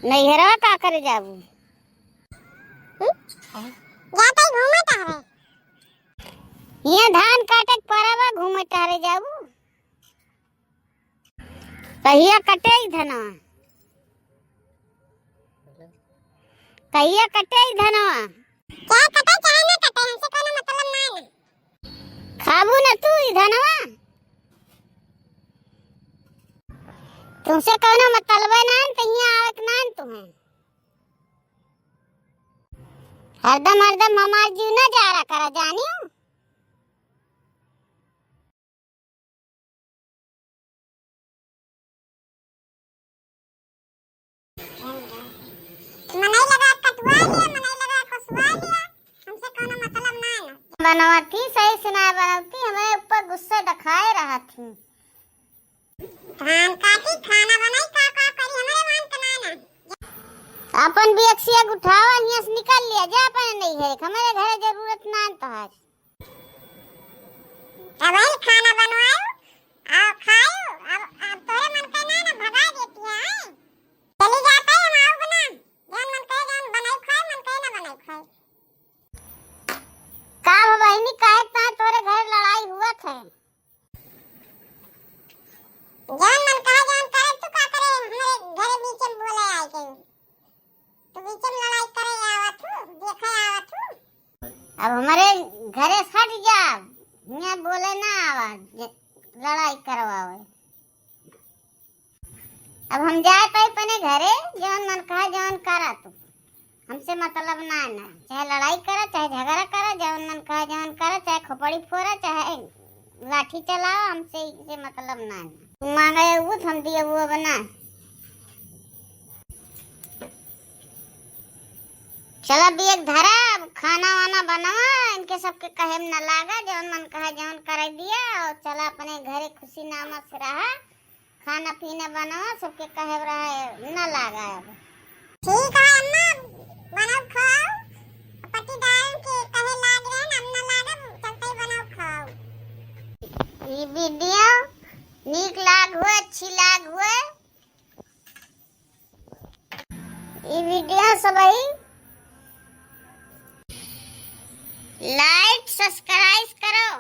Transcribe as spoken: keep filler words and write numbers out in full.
नैहरवा का करे जाबू? हम्म? जाते घूमे टहरे। ये धान काटे के परब बा, घूमे टहरे जाबू। कहिया कटे ई धनवा? कहिया कटे ई धनवा? चाहे कटे चाहे ना कटे, हमसे कोनो मतलब ना है ना। खाबू ना तू ई धनवा? तुमसे कोनो मतलबे ना है, तो यहाँ आवे के ना है तुम्हें। हरदम हरदम हमार जीव ना जारा करा जानियो। मनई लगा कटवा लिया, मनई लगा कसवा लिया, हमसे कोनो मतलब ना है ना। बनवती सही से ना बनवती, हमरे ऊपर गुस्सा दिखाए रहत ही। धान काटी, खाना बनाई, का का करी, हमरे मान के ना ना। अपन बियक्सिया उठावा, हियां से निकल लिया, जा अपने नैहरे, हमरे घरे जरूरत ना है तोहार। अब वही खाना बनवाओ, आओ खाओ, अब, अब तोरे मन का ना ना भगा देती है। चली जाता है, हम आओ बना, जौन मन कहे जौन बनाई खाए, मन कहे ना बनाई खाए। का हो बहिनी, काहे इतना तोरे घर लड़ाई हुआ थे? जौन मन कहे जौन करे, तू का करे, हमरे घरे बीच में बोले आए के। तू बीच में लड़ाई करे आवत हूँ, देखे आवत हूँ। अब हमरे घरे से हट जा, हियां बोले ना आवा, जे लड़ाई करवावे। अब हम जाए पाई अपने घरे, जौन मन कहा जौन करा तू, हमसे मतलब ना है ना, चाहे लड़ाई करा, चाहे झगड़ा करा, जौन मन कहा जौन करा, चाहे खोपड़ी फोरा, चाहे लाठी चलावा, हमसे इसे मतलब ना है ना। तू मांगे वो तो हम दिए वो बना। चला बियक धरा, अब खाना वाना बनावा, इनके सबके कहे में न लागा, जौन मन कहा जौन करे दिया, और चला अपने घरे खुशी नामत से रहा, खाना पीना बनावा, सबके कहे रहे न लागा अब। ठीक है अम्मा, बनाओ खाओ, पतिदार के कहे लाग रहे न, अब न लागा, चलते ही बनाओ खाओ। ये वीडियो नीक लाग हुए, अच्छी लाग हुए, ई वीडियो सबही like subscribe करो।